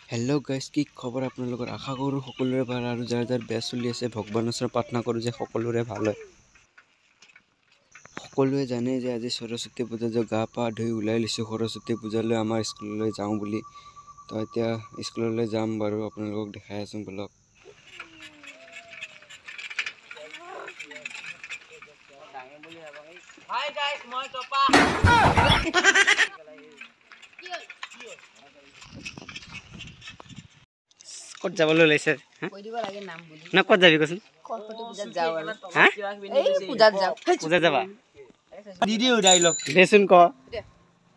Hello' guys, কি খবৰ আপোনালোকৰ? আশা কৰোঁ সকলোৰে ভাল আৰু যাৰ যাৰ বেয়া চলি আছে ভগৱানৰ ওচৰত প্ৰাৰ্থনা কৰোঁ যে সকলোৰে ভাল হয়। সকলোৱে জানে যে আজি সৰস্বতী পূজা, যে গা পা ধুই ওলাই লৈছোঁ সৰস্বতী পূজালৈ আমাৰ স্কুললৈ যাওঁ বুলি। তো এতিয়া স্কুললৈ যাম বাৰু, আপোনালোকক দেখাই আছোঁ বলক। ক'ত যাবলৈ ওলাইছে না, ক'ত যাবি কচোন? পূজাত যাবা দেচোন ক।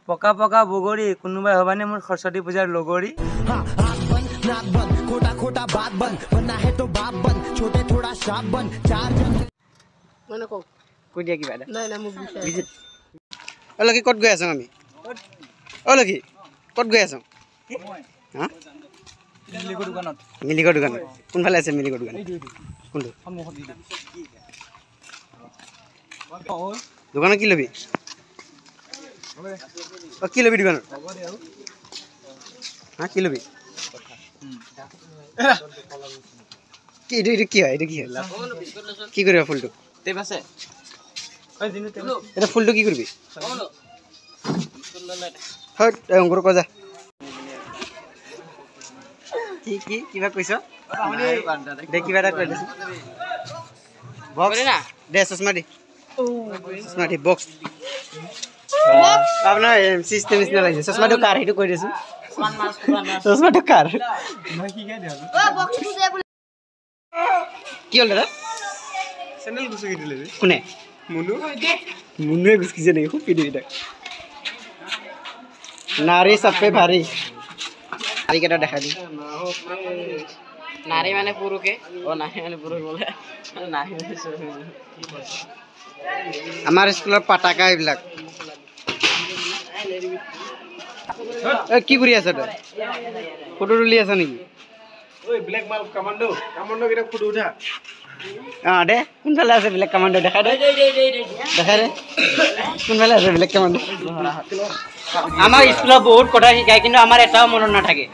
পকা পকা বগৰী কোনোবাই হবানে মোৰ সৰস্বতী পূজাৰ লগৰী। কৈ দিয়া কিবা এটা। অ লক্ষী, ক'ত গৈ আছো আমি? অ লক্ষী, ক'ত গৈ আছো? হা, মিলিকৰ দোকানত। কোনফালে আছে মিলিকৰ দোকান? কোনটো দোকানত কি ল'বি? অ কি ল'বি দোকানত? হা, কি ল'বি? কি এইটো, এইটো কি হয়? এইটো কি হয়? কি কৰিবা ফুলটো? এটা ফুলটো কি কৰিবি? হয় অংকুৰ, ক যা। কি কি কিবা কৈছ দে, কিবা এটা কৈ দেচোন। বক্স দে, চশমা দি, চশমা দি। বক্স আপোনাৰ চিষ্টেম নিচিনা লাগিছে। চশমাটো কাৰ সেইটো কৈ দেচোন। চশমাটো কাৰ? কি হ'ল দাদা? কোনে? মুনুৱে গুচকিছে নেকি? খুব পিটি তাক। নাৰী চাপে ভাৰী। নাৰীকেইটা দেখা দি। নাৰী মানে পুৰুষে, অ নাৰী মানে পুৰুষ বোলে। নাৰী মানে আমাৰ স্কুলৰ পাতাকা এইবিলাক। কি কৰি আছ তই? ফটো তুলি আছ নেকি? অ দে, কোনফালে আছে বেলেগ কামাণ্ডো? দেখাই দে, দেখাই দে কোনফালে আছে বেলেগ কামাণ্ডো। আমাৰ স্কুলত বহুত কথা শিকায়, কিন্তু আমাৰ এটাও মনত নাথাকে।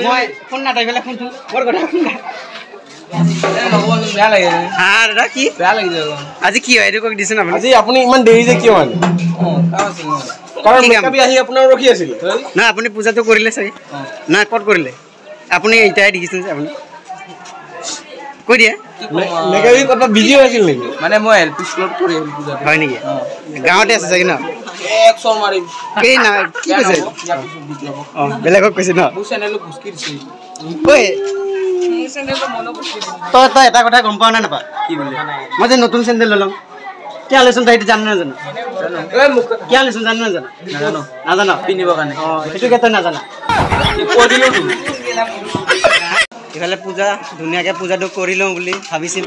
মই ফোন নাথাকি পেলাই ফোনটো বৰ কথা শুন। দাদা কি আজি কি হয় এইটো কৈ দিছোন আপুনি। আজি আপুনি ইমান দেৰি যে কিয় মানে? কাৰণ মেকআপি আহি আপোনাৰ ৰখি আছিলে। নহয়, আপুনি পূজাটো কৰিলে চাগে? নাই, ক'ত কৰিলে আপুনি? এতিয়াই দেখিছে যে আপুনি কৈ দিয়ে। মেকআপি ক'ৰবাত বিজি হৈ আছিল নেকি? মানে মই এল পি স্কুলত কৰি আহিলো পূজা। হয় নেকি? গাঁৱতে আছে চাগে ন? এক চৰ মাৰিম। এই না, কি কৈছে? অ বেলেগক কৈছে ন? মোৰ চেনেলটো ঘুচকি দিছে। ঐ তই তই এটা কথা গম পাৱ নে নাপা? কি বুলি? মই যে নতুন চেণ্ডেল ল'লো। কিয় লৈছোন তই সেইটো জান নাজানো? কিয় লৈছোন জান নাজানো? নাজানো। নাজানো পিন্ধিবৰ কাৰণে। অ সেইটোকে তই নাজানা। কৈ দিলো। ইফালে পূজা ধুনীয়াকে পূজাটো কৰি লওঁ বুলি ভাবিছিল।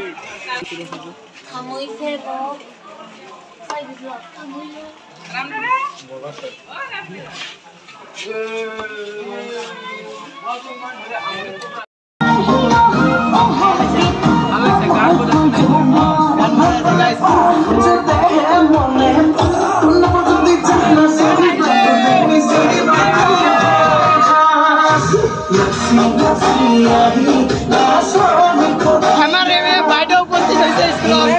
বাইদেউ উপস্থিত হৈছে স্কুলত।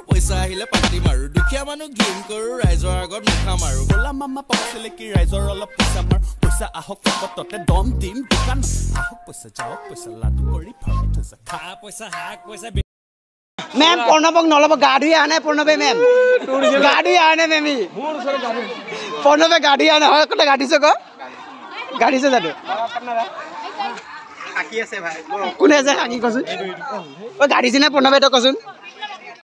পইচা আহিলে পাতি মাৰো, দুখীয়া মানুহ ঘিণ কৰো, ৰাইজৰ আগত মুখা মাৰো। গোলা মামা পকছিলে কি ৰাইজৰ অলপ পইচা মাৰো। পইচা আহক পকততে দম দিম দোকান, আহক পইচা যাওক পইচা, লাডু কৰি ভৰাই থৈছা। খা পইচা শাক পইচা। মেম প্ৰণৱক নল'ব, গা ধুই অহা নাই প্ৰণৱে। মেম গা ধুই অহা নাই মেম। প্ৰণৱে গা ধুই অহা নাই। হয়, ক'ত গা ধুইছ ক? গা ধুইছ জানো? কোনে আছে সাকি কচোন? অ গা ধুইছে নে প্ৰণৱে তই কচোন?